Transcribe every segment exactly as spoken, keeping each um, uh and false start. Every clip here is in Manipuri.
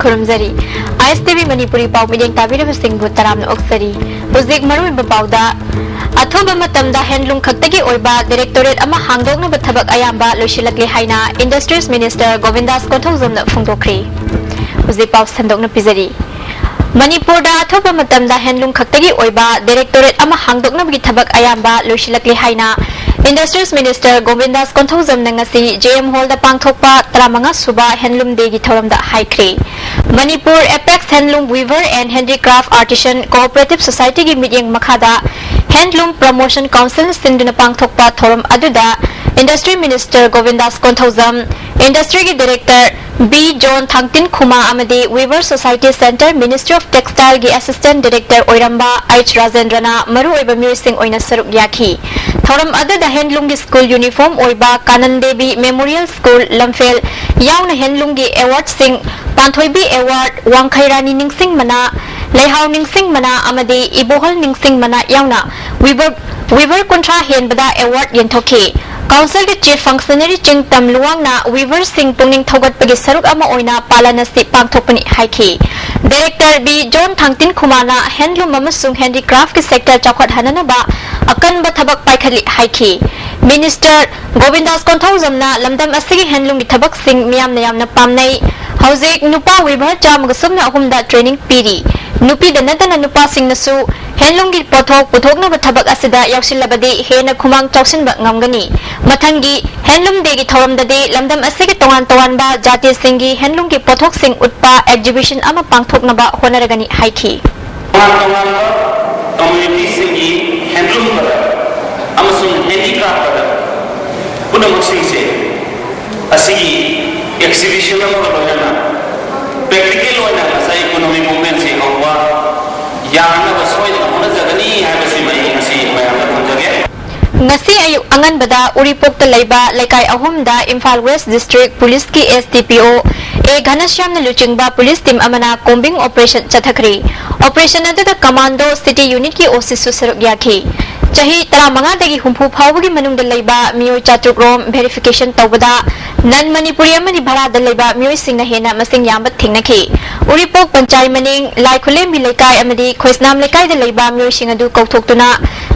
ꯈꯨꯔꯨꯝꯖꯔꯤ꯫ ꯑꯥꯏ ꯑꯦꯁ ꯇꯤ ꯚꯤ ꯃꯅꯤꯄꯨꯔꯤ ꯄꯥꯎ ꯃꯤꯠꯌꯦꯡ ꯇꯥꯕꯤꯔꯤꯕꯁꯤꯡꯕꯨ ꯇꯔꯥꯝꯅ ꯑꯣꯛꯆꯔꯤ꯫ ꯍꯧꯖꯤꯛ ꯃꯔꯨꯑꯣꯏꯕ ꯄꯥꯎꯗ, ꯑꯊꯨꯕ ꯃꯇꯝꯗ ꯍꯦꯟꯂꯨꯝ ꯈꯛꯇꯒꯤ ꯑꯣꯏꯕ ꯗꯥꯏꯔꯦꯛꯇꯣꯔꯦꯠ ꯑꯃ ꯍꯥꯡꯗꯣꯛꯅꯕ ꯊꯕꯛ ꯑꯌꯥꯝꯕ ꯂꯣꯏꯁꯤꯜꯂꯛꯂꯦ ꯍꯥꯏꯅ ꯏꯟꯗꯁꯇ꯭ꯔꯤꯁ ꯃꯤꯅꯤꯁꯇꯔ ꯒꯣꯕꯤꯟꯗꯥꯁ ꯀꯣꯟꯊꯧꯖꯝꯅ ꯐꯣꯡꯗꯣꯛꯈ꯭ꯔꯦ꯫ ꯍꯧꯖꯤꯛ ꯄꯥꯎ ꯁꯟꯗꯣꯛꯅ ꯄꯤꯖꯔꯤ꯫ ꯃꯅꯤꯄꯨꯔꯗ ꯑꯊꯨꯕ ꯃꯇꯝꯗ ꯍꯦꯟꯂꯨꯝ ꯈꯛꯇꯒꯤ ꯑꯣꯏꯕ ꯗꯥꯏꯔꯦꯛꯇꯣꯔꯦꯠ ꯑꯃ ꯍꯥꯡꯗꯣꯛꯅꯕꯒꯤ ꯊꯕꯛ ꯑꯌꯥꯝꯕ ꯂꯣꯏꯁꯤꯜꯂꯛꯂꯦ ꯍꯥꯏꯅ ꯏꯟꯗꯁꯇ꯭ꯔꯤꯁ ꯃꯤꯅꯤꯁꯇꯔ ꯒꯣꯕꯤꯟꯗꯥꯁ ꯀꯣꯟꯊꯧꯖꯝꯅ ꯉꯁꯤ ꯖꯦ ꯑꯦꯝ ꯍꯣꯜꯗ ꯄꯥꯡꯊꯣꯛꯄ ꯇꯔꯥꯃꯉꯥ ꯁꯨꯕ ꯍꯦꯟꯂꯨꯝ ꯗꯦꯒꯤ ꯊꯧꯔꯝꯗ ꯍꯥꯏꯈ꯭ꯔꯦ꯫ Manipur apex handloom weaver and handicraft artisan cooperative ꯁꯣꯁꯥꯏꯇꯤꯒꯤ ꯃꯤꯠꯌꯦꯡ ꯃꯈꯥꯗ ꯍꯦꯟꯂꯨꯝ ꯄ꯭ꯔꯃꯣꯁꯟ ꯀꯥꯎꯟꯁꯤꯜꯅ ꯁꯤꯟꯗꯨꯅ ꯄꯥꯡꯊꯣꯛꯄ ꯊꯧꯔꯝ ꯑꯗꯨꯗ ꯏꯟꯗꯁꯇ꯭ꯔꯤ ꯃꯤꯅꯤꯁꯇꯔ ꯒꯣꯕꯤꯟꯗꯥꯁ ꯀꯣꯟꯊꯧꯖꯝ, ꯏꯟꯗꯁꯇ꯭ꯔꯤꯒꯤ director B John Thangtin Khuma ꯑꯃꯗꯤ weaver society centre ministry of ꯇꯦꯛꯁꯇꯥꯏꯜꯒꯤ ꯑꯦꯁꯤꯁꯇꯦꯟꯠ ꯗꯥꯏꯔꯦꯛꯇꯔ ꯑꯣꯏꯔꯝꯕ ꯑꯩꯆ ꯔꯥꯖꯦꯟꯗ꯭ꯔꯅ ꯃꯔꯨꯑꯣꯏꯕ ꯃꯤꯑꯣꯏꯁꯤꯡ ꯑꯣꯏꯅ ꯁꯔꯨꯛ ꯌꯥꯈꯤ꯫ ꯊꯧꯔꯝ ꯑꯗꯨꯗ ꯍꯦꯟꯂꯨꯝꯒꯤ ꯁ꯭ꯀꯨꯜ ꯌꯨꯅꯤꯐꯣꯔꯝ ꯑꯣꯏꯕ ꯀꯥꯅꯟ ꯗꯦꯕꯤ ꯃꯦꯃꯣꯔꯤꯌꯦꯜ ꯁ꯭ꯀꯨꯜ ꯂꯝꯐꯦꯜ ꯌꯥꯎꯅ ꯍꯦꯟꯂꯨꯝꯒꯤ ꯑꯦꯋꯥꯔꯗꯁꯤꯡ, ꯄꯥꯟꯊꯣꯏꯕꯤ ꯑꯦꯋꯥꯔꯗ, ꯋꯥꯡꯈꯩ ꯔꯥꯅꯤ ꯅꯤꯡꯁꯤꯡ ꯃꯅꯥ, ꯂꯩꯍꯥꯎ ꯅꯤꯡꯁꯤꯡ ꯃꯅꯥ ꯑꯃꯗꯤ ꯏꯕꯣꯍꯜ ꯅꯤꯡꯁꯤꯡ ꯃꯅꯥ ꯌꯥꯎꯅ ꯋꯤꯚꯔ, ꯋꯤꯚꯔ ꯀꯨꯟꯊ꯭ꯔꯥ ꯍꯦꯟꯕꯗ ꯑꯦꯋꯥꯔꯗ ꯌꯦꯟꯊꯣꯛꯈꯤ꯫ ꯀꯥꯎꯟꯁꯤꯜꯒꯤ ꯆꯤꯐ ꯐꯪꯁꯅꯔꯤ ꯆꯤꯡꯇꯝ ꯂꯨꯋꯥꯡꯅ ꯋꯤꯚꯔꯁꯤꯡ ꯄꯨꯛꯅꯤꯡ ꯊꯧꯒꯠꯄꯒꯤ ꯁꯔꯨꯛ ꯑꯃ ꯑꯣꯏꯅ ꯄꯥꯂꯟ ꯑꯁꯤ ꯄꯥꯡꯊꯣꯛꯄꯅꯤ ꯍꯥꯏꯈꯤ꯫ ꯗꯥꯏꯔꯦꯛꯇꯔ ꯕꯤ ꯖꯣꯟ ꯊꯥꯡꯇꯤꯟ ꯈꯨꯃꯥꯅ ꯍꯦꯟꯂꯨꯝ ꯑꯃꯁꯨꯡ ꯍꯦꯟꯗꯤꯀ꯭ꯔꯥꯐꯀꯤ ꯁꯦꯛꯇꯔ ꯆꯥꯎꯈꯠꯍꯟꯅꯅꯕ ꯑꯀꯟꯕ ꯊꯕꯛ ꯄꯥꯏꯈꯠꯂꯤ ꯍꯥꯏꯈꯤ꯫ ꯃꯤꯅꯤꯁꯇꯔ ꯒꯣꯕꯤꯟꯗꯥꯁ ꯀꯣꯟꯊꯧꯖꯝꯅ ꯂꯝꯗꯝ ꯑꯁꯤꯒꯤ ꯍꯦꯟꯂꯨꯝꯒꯤ ꯊꯕꯛꯁꯤꯡ ꯃꯤꯌꯥꯝꯅ ꯌꯥꯝꯅ ꯄꯥꯝꯅꯩ꯫ ꯍꯧꯖꯤꯛ ꯅꯨꯄꯥ ꯋꯤꯚꯔ ꯆꯥꯝꯃꯒ ꯁꯨꯞꯅ ꯑꯍꯨꯝꯗ ꯇ꯭ꯔꯦꯅꯤꯡ ꯄꯤꯔꯤ꯫ ꯅꯨꯄꯤꯗ ꯅꯠꯇꯅ ꯅꯨꯄꯥꯁꯤꯡꯅꯁꯨ ꯍꯦꯟꯂꯨꯝꯒꯤ ꯄꯣꯠꯊꯣꯛ ꯄꯨꯊꯣꯛꯅꯕ ꯊꯕꯛ ꯑꯁꯤꯗ ꯌꯥꯎꯁꯤꯜꯂꯕꯗꯤ ꯍꯦꯟꯅ ꯈꯨꯃꯥꯡ ꯆꯥꯎꯁꯤꯟꯕ ꯉꯝꯒꯅꯤ꯫ ꯃꯊꯪꯒꯤ ꯍꯦꯟꯂꯨꯝ ꯗꯦꯒꯤ ꯊꯧꯔꯝꯗꯗꯤ ꯂꯝꯗꯝ ꯑꯁꯤꯒꯤ ꯇꯣꯉꯥꯟ ꯇꯣꯉꯥꯟꯕ ꯖꯥꯇꯤꯁꯤꯡꯒꯤ ꯍꯦꯟꯂꯨꯝꯒꯤ ꯄꯣꯠꯊꯣꯛꯁꯤꯡ ꯎꯠꯄ ꯑꯦꯛꯖꯤꯕꯤꯁꯟ ꯑꯃ ꯄꯥꯡꯊꯣꯛꯅꯕ ꯍꯣꯠꯅꯔꯒꯅꯤ ꯍꯥꯏꯈꯤ꯫ ꯇꯣꯉꯥꯟ ꯇꯣꯉꯥꯟꯕ ꯀꯝꯃ꯭ꯌꯨꯅꯤꯇꯤꯁꯤꯡꯒꯤ ꯍꯦꯟꯂꯨꯝ ꯀꯂꯔ ꯑꯃꯁꯨꯡ ꯍꯦꯟꯗꯤꯀ꯭ꯔꯥꯐ ꯀꯂꯔ ꯄꯨꯝꯅꯃꯛꯁꯤꯡꯁꯦ ꯑꯁꯤꯒꯤ ꯑꯦꯛꯖꯤꯕꯤꯁꯟ ꯑꯃꯒ ꯂꯣꯏꯅꯅ ꯄ꯭ꯔꯦꯛꯇꯤꯀꯦꯜ ꯑꯣꯏꯅ ꯉꯁꯥꯏ ꯏꯀꯣꯅꯣꯃꯤꯛ ꯃꯨꯚꯃꯦꯟꯁꯤ ꯍꯧꯕ ꯌꯥꯅꯅꯕ ꯁꯣꯏꯗꯅ ꯍꯣꯠꯅꯖꯒꯅꯤ ꯍꯥꯏꯕꯁꯤꯃ ꯑꯩ ꯉꯁꯤ ꯃꯌꯥꯝꯗ ꯊꯝꯖꯒꯦ꯫ ꯉꯁꯤ ꯑꯌꯨꯛ ꯑꯉꯟꯕꯗ ꯎꯔꯤꯄꯣꯛꯇ ꯂꯩꯕ ꯂꯩꯀꯥꯏ ꯑꯍꯨꯝꯗ ꯏꯝꯐꯥꯜ ꯋꯦꯁ ꯗꯤꯁꯇ꯭ꯔꯤꯛ ꯄꯨꯂꯤꯁꯀꯤ ꯑꯦꯁ ꯗꯤ ꯄꯤ ꯑꯣ ꯑꯦ ꯘꯅꯁ꯭ꯌꯥꯝꯅ ꯂꯨꯆꯤꯡꯕ ꯄꯨꯂꯤꯁ ꯇꯤꯝ ꯑꯃꯅ ꯀꯣꯝꯕꯤꯡ ꯑꯣꯄꯔꯦꯁꯟ ꯆꯠꯊꯈ꯭ꯔꯦ꯫ ꯑꯣꯄꯔꯦꯁꯟ ꯑꯗꯨꯗ ꯀꯃꯥꯟꯗꯣ ꯁꯤꯇꯤ ꯌꯨꯅꯤꯠꯀꯤ ꯑꯣ ꯁꯤꯁꯨ ꯁꯔꯨꯛ ꯌꯥꯈꯤ꯫ ꯆꯍꯤ ꯇꯔꯥꯃꯉꯥꯗꯒꯤ ꯍꯨꯝꯐꯨ ꯐꯥꯎꯕꯒꯤ ꯃꯅꯨꯡꯗ ꯂꯩꯕ ꯃꯤꯑꯣꯏ ꯆꯥꯇ꯭ꯔꯨꯛ ꯔꯣꯝ verification ꯇꯧꯕꯗ non Manipuri ꯑꯃꯗꯤ ꯚꯔꯥꯗ ꯂꯩꯕ ꯃꯤꯑꯣꯏꯁꯤꯡꯅ ꯍꯦꯟꯅ ꯃꯁꯤꯡ ꯌꯥꯝꯕ ꯊꯦꯡꯅꯈꯤ꯫ ꯎꯔꯤꯄꯣꯛ ꯄꯟꯆꯥꯏ ꯃꯅꯤꯡ, ꯂꯥꯏꯈꯨꯂꯦꯝꯕꯤ ꯂꯩꯀꯥꯏ ꯑꯃꯗꯤ ꯈꯣꯏꯁꯅꯥꯝ ꯂꯩꯀꯥꯏꯗ ꯂꯩꯕ ꯃꯤꯑꯣꯏꯁꯤꯡ ꯑꯗꯨ ꯀꯧꯊꯣꯛꯇꯨꯅ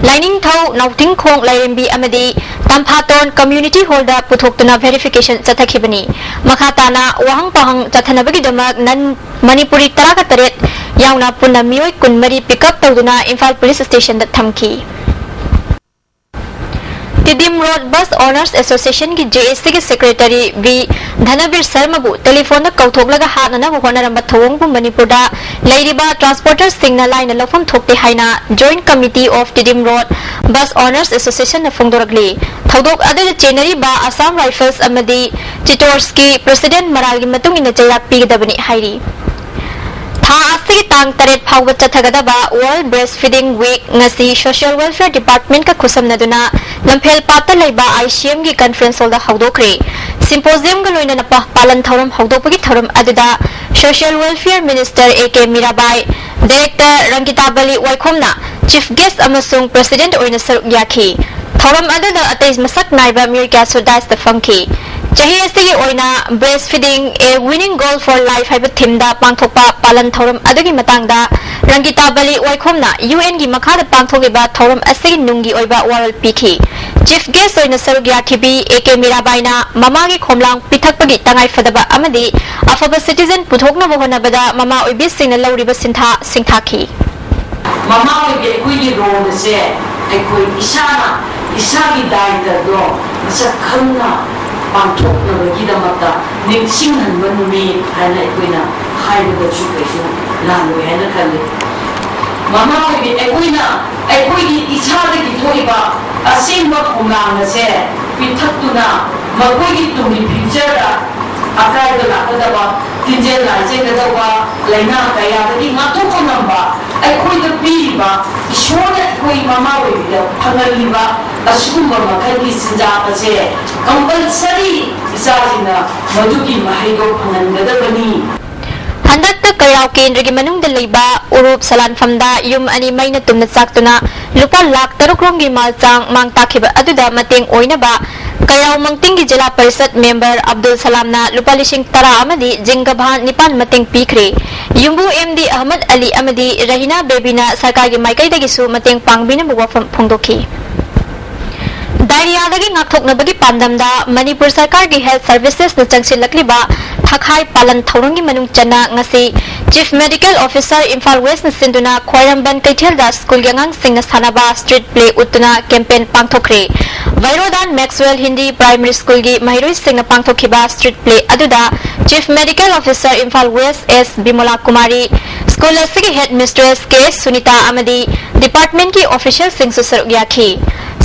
ꯂꯥꯏꯅꯤꯡꯊꯧ, ꯅꯥꯎꯊꯤꯡꯈꯣꯡ, ꯂꯥꯏꯔꯦꯝꯕꯤ ꯑꯃꯗꯤ ꯇꯝꯐꯥꯇꯣꯟ community hall ꯗ ꯄꯨꯊꯣꯛꯇꯨꯅ verification ꯆꯠꯊꯈꯤꯕꯅꯤ꯫ ꯃꯈꯥ ꯇꯥꯅ ꯋꯥꯍꯪ ꯄꯥꯎꯍꯪ ꯆꯠꯊꯅꯕꯒꯤꯗꯃꯛ non Manipuri ꯇꯔꯥꯒ ꯇꯔꯦꯠ ꯌꯥꯎꯅ ꯄꯨꯟꯅ ꯃꯤꯑꯣꯏ ꯀꯨꯟꯃꯔꯤ pick up ꯇꯧꯗꯨꯅ ꯏꯝꯐꯥꯜ police station ꯗ ꯊꯝꯈꯤ꯫ Tiddim road Bus Owners Association ꯒꯤ J A C ꯒꯤ secretary V ꯙꯅꯕꯤꯔ ꯁꯔꯃꯕꯨ telephone ꯗ ꯀꯧꯊꯣꯛꯂꯒ ꯍꯥꯠꯅꯅꯕ ꯍꯣꯠꯅꯔꯝꯕ ꯊꯧꯑꯣꯡꯕꯨ ꯃꯅꯤꯄꯨꯔꯗ ꯂꯩꯔꯤꯕ transporter ꯁꯤꯡꯅ ꯂꯥꯏꯅ ꯂꯧꯐꯝ ꯊꯣꯛꯇꯦ ꯍꯥꯏꯅ Joint Committee of Tiddim Road Bus Owners Association ꯅ ꯐꯣꯡꯗꯣꯔꯛꯂꯤ꯫ ꯊꯧꯗꯣꯛ ꯑꯗꯨꯗ ꯆꯦꯟꯅꯔꯤꯕ Assam Rifles ꯑꯃꯗꯤ Chitors ꯀꯤ president ꯃꯔꯥꯜꯒꯤ ꯃꯇꯨꯡ ꯏꯟꯅ ꯆꯩꯔꯥꯛ ꯄꯤꯒꯗꯕꯅꯤ ꯍꯥꯏꯔꯤ꯫ ꯊꯥ ꯑꯁꯤꯒꯤ ꯇꯥꯡ ꯇꯔꯦꯠ ꯐꯥꯎꯕ ꯆꯠꯊꯒꯗꯕ World Breastfeeding Week ꯉꯁꯤ Social Welfare Department ꯀ ꯈꯨꯠꯁꯝꯅꯗꯨꯅ ꯂꯝꯐꯦꯜ ꯄꯥꯠꯇ ꯂꯩꯕ I C M ꯒꯤ conference hall ꯗ ꯍꯧꯗꯣꯛꯈ꯭ꯔꯦ꯫ Symposium ꯒ ꯂꯣꯏꯅꯅ ꯄ-, ꯄꯥꯂꯟ ꯊꯧꯔꯝ ꯍꯧꯗꯣꯛꯄꯒꯤ ꯊꯧꯔꯝ ꯑꯗꯨꯗ Social Welfare Minister A K Mirabai, Director ꯔꯪꯒꯤꯇꯥꯕꯂꯤ ꯋꯥꯏꯈꯣꯝꯅ Chief Guest ꯑꯃꯁꯨꯡ President ꯑꯣꯏꯅ ꯁꯔꯨꯛ ꯌꯥꯈꯤ꯫ ꯊꯧꯔꯝ ꯑꯗꯨꯗ ꯑꯇꯩ ꯃꯁꯛ ꯅꯥꯏꯕ ꯃꯤꯑꯣꯏ ꯀꯌꯥꯁꯨ dais ꯇ ꯐꯝꯈꯤ꯫ ꯆꯍꯤ ꯑꯁꯤꯒꯤ ꯑꯣꯏꯅ Breastfeeding, A Winning Goal for Life ꯍꯥꯏꯕ theme ꯗ ꯄꯥꯡꯊꯣꯛꯄ ꯄꯥꯂꯟ ꯊꯧꯔꯝ ꯑꯗꯨꯒꯤ ꯃꯇꯥꯡꯗ ꯔꯪꯒꯤꯇꯥꯕꯂꯤ ꯋꯥꯏꯈꯣꯝꯅ U N ꯒꯤ ꯃꯈꯥꯗ ꯄꯥꯡꯊꯣꯛꯂꯤꯕ ꯊꯧꯔꯝ ꯑꯁꯤꯒꯤ ꯅꯨꯡꯒꯤ ꯑꯣꯏꯕ ꯋꯥꯔꯣꯜ ꯄꯤꯈꯤ꯫ Chief Guest ꯑꯣꯏꯅ ꯁꯔꯨꯛ ꯌꯥꯈꯤꯕꯤ A K ꯃꯤꯔꯥꯕꯥꯏꯅ ꯃꯃꯥꯒꯤ ꯈꯣꯝꯂꯥꯡ ꯄꯤꯊꯛꯄꯒꯤ ꯇꯉꯥꯏꯐꯗꯕ ꯑꯃꯗꯤ ꯑꯐꯕ citizen ꯄꯨꯊꯣꯛꯅꯕ ꯍꯣꯠꯅꯕꯗ ꯃꯃꯥ ꯑꯣꯏꯕꯤꯁꯤꯡꯅ ꯂꯧꯔꯤꯕ ꯁꯤꯟꯊꯥ ꯁꯤꯡꯊꯥꯈꯤ꯫ ꯃꯃꯥ ꯑꯣꯏꯕꯤ ꯑꯩꯈꯣꯏꯒꯤ role ꯑꯁꯦ ꯑꯩꯈꯣꯏ ꯏꯁꯥꯅ ꯏꯁꯥꯒꯤ ꯗꯥꯏꯇꯗꯣ ꯃꯁꯛ ꯈꯪꯅ ꯄꯥꯡꯊꯣꯛꯅꯕꯒꯤꯗꯃꯛꯇ ꯅꯤꯡꯁꯤꯡꯍꯟꯕ ꯅꯨꯃꯤꯠ ꯍꯥꯏꯅ ꯑꯩꯈꯣꯏꯅ ꯍꯥꯏꯕꯗꯁꯨ ꯀꯩꯁꯨ ꯂꯥꯜꯂꯣꯏ ꯍꯥꯏꯅ ꯈꯜꯂꯤ꯫ ꯃꯃꯥ ꯑꯣꯏꯕꯤ ꯑꯩꯈꯣꯏꯅ ꯑꯩꯈꯣꯏꯒꯤ ꯏꯁꯥꯗꯒꯤ ꯊꯣꯛꯏꯕ ꯑꯁꯦꯡꯕ ꯈꯣꯡꯂꯥꯡ ꯑꯁꯦ ꯄꯤꯊꯛꯇꯨꯅ ꯃꯈꯣꯏꯒꯤ ꯇꯨꯡꯒꯤ future ꯗ ꯑꯀꯥꯏꯕ ꯂꯥꯛꯀꯗꯕ, ꯇꯤꯟꯖꯦꯜ ꯂꯥꯏꯖꯦꯜꯒꯗꯧꯕ ꯂꯥꯏꯅꯥ ꯀꯌꯥꯗꯒꯤ ꯉꯥꯛꯊꯣꯛꯄ ꯉꯝꯕ, ꯑꯩꯈꯣꯏꯗ ꯄꯤꯔꯤꯕ, ꯏꯁꯣꯔꯅ ꯑꯩꯈꯣꯏ ꯃꯃꯥ ꯑꯣꯏꯕꯤꯗ ꯐꯪꯍꯜꯂꯤꯕ ꯑꯁꯤꯒꯨꯝꯕ ꯃꯈꯜꯒꯤ ꯆꯤꯟꯖꯥꯛ ꯑꯁꯦ compulsory ꯏꯆꯥꯁꯤꯡꯅ ꯃꯗꯨꯒꯤ ꯃꯍꯩꯗꯣ ꯐꯪꯍꯟꯒꯗꯕꯅꯤ꯫ ꯍꯟꯗꯛꯇ ꯀꯩꯔꯥꯎ ꯀꯦꯟꯗ꯭ꯔꯒꯤ ꯃꯅꯨꯡꯗ ꯂꯩꯕ ꯎꯔꯨꯞ ꯁꯂꯥꯟꯐꯝꯗ ꯌꯨꯝ ꯑꯅꯤ ꯃꯩꯅ ꯇꯨꯝꯅ ꯆꯥꯛꯇꯨꯅ ꯂꯨꯄꯥ ꯂꯥꯈ ꯇꯔꯨꯛ ꯔꯣꯝꯒꯤ ꯃꯥꯜ ꯆꯥꯡ ꯃꯥꯡ ꯇꯥꯛꯈꯤꯕ ꯑꯗꯨꯗ ꯃꯇꯦꯡ ꯑꯣꯏꯅꯕ ꯀꯩꯔꯥꯎ ꯃꯪꯇꯤꯡꯒꯤ ꯖꯤꯂꯥ ꯄꯔꯤꯁꯠ ꯃꯦꯝꯕꯔ ꯑꯕꯗꯨꯜ ꯁꯂꯥꯝꯅ ꯂꯨꯄꯥ ꯂꯤꯁꯤꯡ ꯇꯔꯥ ꯑꯃꯗꯤ ꯖꯤꯡꯒ ꯚꯥꯟ ꯅꯤꯄꯥꯟ ꯃꯇꯦꯡ ꯄꯤꯈ꯭ꯔꯦ꯫ ꯌꯨꯝꯕꯨ ꯑꯦꯝ ꯗꯤ ꯑꯍꯃꯗ ꯑꯂꯤ ꯑꯃꯗꯤ ꯔꯍꯤꯅꯥ ꯕꯦꯕꯤꯅ ꯁꯔꯀꯥꯔꯒꯤ ꯃꯥꯏꯀꯩꯗꯒꯤꯁꯨ ꯃꯇꯦꯡ ꯄꯥꯡꯕꯤꯅꯕ ꯋꯥꯐꯝ ꯐꯣꯡꯗꯣꯛꯈꯤ꯫ ꯗꯥꯏꯔꯤꯌꯥꯗꯒꯤ ꯉꯥꯛꯊꯣꯛꯅꯕꯒꯤ ꯄꯥꯟꯗꯝꯗ ꯃꯅꯤꯄꯨꯔ ꯁꯔꯀꯥꯔꯒꯤ ꯍꯦꯜꯊ ꯁꯔꯚꯤꯁꯦꯁꯅ ꯆꯪꯁꯤꯜꯂꯛꯂꯤꯕ ꯊꯈꯥꯏ ꯄꯥꯂꯟ ꯊꯧꯔꯝꯒꯤ ꯃꯅꯨꯡ ꯆꯟꯅ ꯉꯁꯤ ꯆꯤꯐ ꯃꯦꯗꯤꯀꯦꯜ ꯑꯣꯐꯤꯁꯔ ꯏꯝꯐꯥꯜ ꯋꯦꯁꯅ ꯁꯤꯟꯗꯨꯅ ꯈ꯭ꯋꯥꯏꯔꯝꯕꯟ ꯀꯩꯊꯦꯜꯗ ꯁ꯭ꯀꯨꯜꯒꯤ ꯑꯉꯥꯡꯁꯤꯡꯅ ꯁꯥꯟꯅꯕ ꯁ꯭ꯇ꯭ꯔꯤꯠ ꯄ꯭ꯂꯦ ꯎꯠꯇꯨꯅ ꯀꯦꯝꯄꯦꯟ ꯄꯥꯡꯊꯣꯛꯈ꯭ꯔꯦ꯫ ꯚꯩꯔꯣꯗꯥꯟ ꯃꯦꯛꯁꯋꯦꯜ ꯍꯤꯟꯗꯤ ꯄ꯭ꯔꯥꯏꯃꯔꯤ ꯁ꯭ꯀꯨꯜꯒꯤ ꯃꯍꯩꯔꯣꯏꯁꯤꯡꯅ ꯄꯥꯡꯊꯣꯛꯈꯤꯕ ꯁ꯭ꯇ꯭ꯔꯤꯠ ꯄ꯭ꯂꯦ ꯑꯗꯨꯗ chief medical officer Imphal west S Bimola Kumari, school ꯑꯁꯤꯒꯤ ꯍꯦꯗ ꯃꯤꯁꯇ꯭ꯔꯦꯁ ꯀꯦ ꯁꯨꯅꯤꯇꯥ ꯑꯃꯗꯤ ꯗꯤꯄꯥꯔꯠꯃꯦꯟꯠꯀꯤ ꯑꯣꯐꯤꯁꯤꯌꯦꯜꯁꯤꯡꯁꯨ ꯁꯔꯨꯛ ꯌꯥꯈꯤ꯫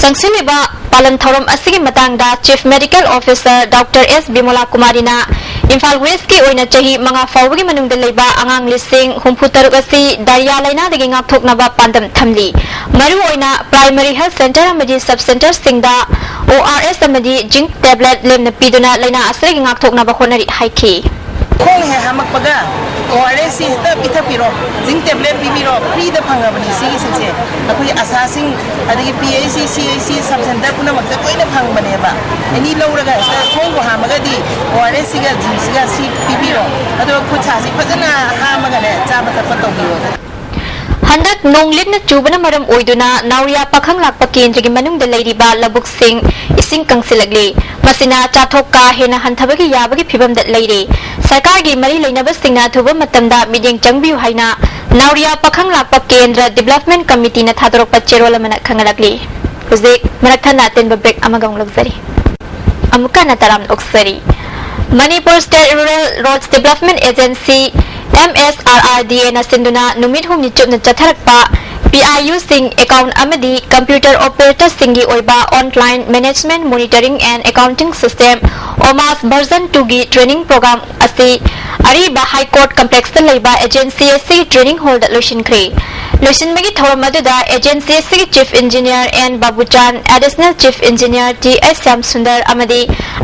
ꯆꯪꯁꯤꯜꯂꯤꯕ ꯄꯥꯂꯟ ꯊꯧꯔꯝ ꯑꯁꯤꯒꯤ ꯃꯇꯥꯡꯗ ꯆꯤꯐ ꯃꯦꯗꯤꯀꯦꯜ ꯑꯣꯐꯤꯁꯔ ꯗꯣꯛꯇꯔ ꯑꯦꯁ ꯕꯤꯃꯣꯂꯥ ꯀꯨꯃꯥꯔꯤꯅ ꯏꯝꯐꯥꯜ ꯋꯦꯁꯀꯤ ꯑꯣꯏꯅ ꯆꯍꯤ ꯃꯉꯥ ꯐꯥꯎꯕꯒꯤ ꯃꯅꯨꯡꯗ ꯂꯩꯕ ꯑꯉꯥꯡ ꯂꯤꯁꯤꯡ ꯍꯨꯝꯐꯨ ꯇꯔꯨꯛ ꯑꯁꯤ ꯗꯥꯏꯔꯤꯌꯥ ꯂꯥꯏꯅꯥꯗꯒꯤ ꯉꯥꯛꯊꯣꯛꯅꯕ ꯄꯥꯟꯗꯝ ꯊꯝꯂꯤ꯫ ꯃꯔꯨꯑꯣꯏꯅ ꯄ꯭ꯔꯥꯏꯃꯔꯤ ꯍꯦꯜꯊ ꯁꯦꯟꯇꯔ ꯑꯃꯗꯤ ꯁꯕ ꯁꯦꯟꯇꯔꯁꯤꯡꯗ ꯑꯣ ꯑꯥꯔ ꯑꯦꯁ ꯑꯃꯗꯤ ꯖꯤꯡ ꯇꯦꯕ꯭ꯂꯦꯠ ꯂꯦꯝꯅ ꯄꯤꯗꯨꯅ ꯂꯥꯏꯅꯥ ꯑꯁꯤꯗꯒꯤ ꯉꯥꯛꯊꯣꯛꯅꯕ ꯍꯣꯠꯅꯔꯤ ꯍꯥꯏꯈꯤ꯫ ꯈꯣꯡ ꯍꯦꯛ ꯍꯥꯝꯃꯛꯄꯒ ꯑꯣ ꯑꯥꯔ ꯑꯦꯁ ꯁꯤ ꯍꯦꯛꯇ ꯄꯤꯊꯛꯄꯤꯔꯣ, ꯖꯤꯡ ꯇꯦꯕ꯭ꯂꯦꯠ ꯄꯤꯕꯤꯔꯣ, ꯐ꯭ꯔꯤꯗ ꯐꯪꯉꯕꯅꯤ ꯁꯤꯒꯤꯁꯤꯡꯁꯦ꯫ ꯑꯩꯈꯣꯏ ꯑꯁꯥꯁꯤꯡ, ꯑꯗꯒꯤ ꯄꯤ ꯑꯩꯆ ꯁꯤ, ꯁꯤ ꯑꯩꯆ ꯁꯤ, ꯁꯕ ꯁꯦꯟꯇꯔ ꯄꯨꯝꯅꯃꯛꯇ ꯂꯣꯏꯅ ꯐꯪꯕꯅꯦꯕ꯫ ꯑꯦꯅꯤ ꯂꯧꯔꯒ ꯍꯦꯛꯇ ꯈꯣꯡꯕꯨ ꯍꯥꯝꯃꯒꯗꯤ ꯑꯣ ꯑꯥꯔ ꯑꯦꯁ ꯁꯤꯒ ꯖꯤꯡꯁꯤꯒ ꯁꯤ ꯄꯤꯕꯤꯔꯣ, ꯑꯗꯨꯒ ꯈꯨꯠ ꯁꯥꯁꯤ ꯐꯖꯅ ꯍꯥꯝꯃꯒꯅꯦ ꯆꯥꯕ ꯊꯛꯄ ꯇꯧꯕꯤꯌꯣ꯫ ꯍꯟꯗꯛ ꯅꯣꯡ ꯂꯤꯛꯅ ꯆꯨꯕꯅ ꯃꯔꯝ ꯑꯣꯏꯗꯨꯅ ꯅꯥꯎꯔꯤꯌꯥ ꯄꯥꯈꯪ ꯂꯥꯛꯄ ꯀꯦꯟꯗ꯭ꯔꯒꯤ ꯃꯅꯨꯡꯗ ꯂꯩꯔꯤꯕ ꯂꯧꯕꯨꯛꯁꯤꯡ ꯏꯁꯤꯡ ꯀꯪꯁꯤꯜꯂꯛꯂꯤ꯫ ꯃꯁꯤꯅ ꯆꯥꯊꯣꯛ ꯀꯥ ꯍꯦꯟꯅ ꯍꯟꯊꯕꯒꯤ ꯌꯥꯕꯒꯤ ꯐꯤꯕꯝꯗ ꯂꯩꯔꯦ꯫ ꯁꯔꯀꯥꯔꯒꯤ ꯃꯔꯤ ꯂꯩꯅꯕꯁꯤꯡꯅ ꯑꯊꯨꯕ ꯃꯇꯝꯗ ꯃꯤꯠꯌꯦꯡ ꯆꯪꯕꯤꯌꯨ ꯍꯥꯏꯅ ꯅꯥꯎꯔꯤꯌꯥ ꯄꯥꯈꯪ ꯂꯥꯛꯄ ꯀꯦꯟꯗ꯭ꯔ ꯗꯤꯕꯦꯂꯞꯃꯦꯟꯠ ꯀꯃꯤꯇꯤꯅ ꯊꯥꯗꯣꯔꯛꯄ ꯆꯦꯔꯣꯜ ꯑꯃꯅ ꯈꯪꯍꯜꯂꯛꯂꯤ꯫ ꯍꯧꯖꯤꯛ ꯃꯔꯛ ꯊꯠꯅ ꯑꯇꯦꯟꯕ ꯕ꯭ꯔꯦꯛ ꯑꯃꯒ ꯑꯃꯨꯛ ꯂꯧꯖꯔꯤ꯫ ꯑꯃꯨꯛꯀ ꯍꯟꯅ ꯇꯔꯥꯝꯅ ꯑꯣꯛꯆꯔꯤ꯫ Manipur state rural roads development agency, M S R R D ꯑꯦꯅ ꯁꯤꯟꯗꯨꯅ ꯅꯨꯃꯤꯠ ꯍꯨꯝꯅꯤ ꯆꯨꯞꯅ ꯆꯠꯊꯔꯛꯄ ꯄꯤ ꯑꯥꯏ ꯌꯨꯁꯤꯡ ꯑꯦꯀꯥꯎꯟ ꯑꯃꯗꯤ ꯀꯝꯄ꯭ꯌꯨꯇꯔ ꯑꯣꯄꯔꯦꯇꯔꯁꯤꯡꯒꯤ ꯑꯣꯏꯕ Online Management Monitoring and Accounting System, OMAS version two ꯒꯤ training program ꯑꯁꯤ ꯑꯔꯤꯕ High Court complexꯇ ꯂꯩꯕ Agency ꯑꯁꯤꯒꯤ training hallꯗ ꯂꯣꯏꯁꯤꯟꯈ꯭ꯔꯦ꯫ ꯂꯣꯏꯁꯤꯟꯕꯒꯤ ꯊꯧꯔꯝ ꯑꯗꯨꯗ Agency ꯑꯁꯤꯒꯤ Chief Engineer N ꯕꯥꯕꯨꯆꯥꯟ, Additional Chief Engineer T S Shyam Sundar ꯑꯃꯗꯤ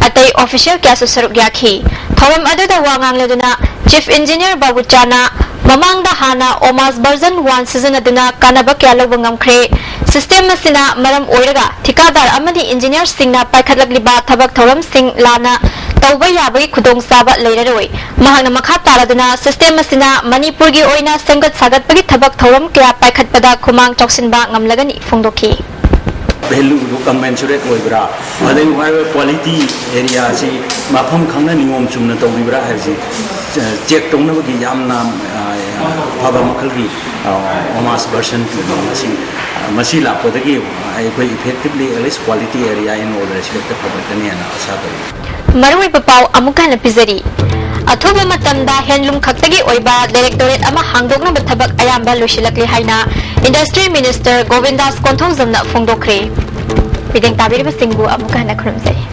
ꯑꯇꯩ official ꯀꯌꯥꯁꯨ ꯁꯔꯨꯛ ꯌꯥꯈꯤ꯫ ꯊꯧꯔꯝ ꯑꯗꯨꯗ ꯋꯥ ꯉꯥꯡꯂꯗꯨꯅ Chief Engineer ꯕꯥꯕꯨꯆꯥꯟꯅ ꯃꯃꯥꯡꯗ ꯍꯥꯟꯅ OMAS version one ꯁꯤꯖꯤꯟꯅꯗꯨꯅ ꯀꯥꯟꯅꯕ ꯀꯌꯥ ꯂꯧꯕ ꯉꯝꯈ꯭ꯔꯦ꯫ System ꯑꯁꯤꯅ ꯃꯔꯝ ꯑꯣꯏꯔꯒ ꯊꯤꯀꯥꯗꯥꯔ ꯑꯃꯗꯤ engineerꯁꯤꯡꯅ ꯄꯥꯏꯈꯠꯂꯛꯂꯤꯕ ꯊꯕꯛ ꯊꯧꯔꯝꯁꯤꯡ ꯂꯥꯟꯅ ꯇꯧꯕ ꯌꯥꯕꯒꯤ ꯈꯨꯗꯣꯡꯆꯥꯕ ꯂꯩꯔꯔꯣꯏ꯫ ꯃꯍꯥꯛꯅ ꯃꯈꯥ ꯇꯥꯔꯗꯨꯅ system ꯑꯁꯤꯅ ꯃꯅꯤꯄꯨꯔꯒꯤ ꯑꯣꯏꯅ ꯁꯦꯝꯒꯠ ꯁꯥꯒꯠꯄꯒꯤ ꯊꯕꯛ ꯊꯧꯔꯝ ꯀꯌꯥ ꯄꯥꯏꯈꯠꯄꯗ ꯈꯨꯃꯥꯡ ꯆꯥꯎꯁꯤꯟꯕ ꯉꯝꯂꯒꯅꯤ ꯐꯣꯡꯗꯣꯛꯈꯤ꯫ Valueꯗꯨ commensurate ꯑꯣꯏꯕ꯭ꯔꯥ, ꯑꯗꯩ ꯍꯥꯏꯔꯤꯕ quality area ꯑꯁꯤ ꯃꯐꯝ ꯈꯪꯅ ꯅꯤꯌꯣꯝ ꯆꯨꯝꯅ ꯇꯧꯔꯤꯕ꯭ꯔꯥ ꯍꯥꯏꯕꯁꯤ check ꯇꯧꯅꯕꯒꯤ ꯌꯥꯝꯅ ꯑꯐꯕ ꯃꯈꯜꯒꯤ OMAS version two ꯑꯁꯤ ꯃꯁꯤ ꯂꯥꯛꯄꯗꯒꯤ ꯑꯩꯈꯣꯏ effectively at least quality area in all respect ꯐꯒꯠꯀꯅꯤ ꯍꯥꯏꯅ ꯑꯁꯥ ꯇꯧꯏ꯫ ꯃꯔꯨꯑꯣꯏꯕ ꯄꯥꯎ ꯑꯃꯨꯛ ꯍꯟꯅ ꯄꯤꯖꯔꯤ꯫ ꯑꯊꯨꯕ ꯃꯇꯝꯗ handloom ꯈꯛꯇꯒꯤ ꯑꯣꯏꯕ directorate ꯑꯃ ꯍꯥꯡꯗꯣꯛꯅꯕ ꯊꯕꯛ ꯑꯌꯥꯝꯕ ꯂꯣꯏꯁꯤꯜꯂꯛꯂꯦ ꯍꯥꯏꯅ Industry Minister ꯒꯣꯕꯤꯟꯗꯥꯁ ꯀꯣꯟꯊꯧꯖꯝꯅ ꯐꯣꯡꯗꯣꯛꯈ꯭ꯔꯦ꯫ ꯃꯤꯠꯌꯦꯡ ꯇꯥꯕꯤꯔꯤꯕꯁꯤꯡꯕꯨ ꯑꯃꯨꯛ ꯍꯟꯅ ꯈꯨꯔꯨꯝꯖꯔꯤ꯫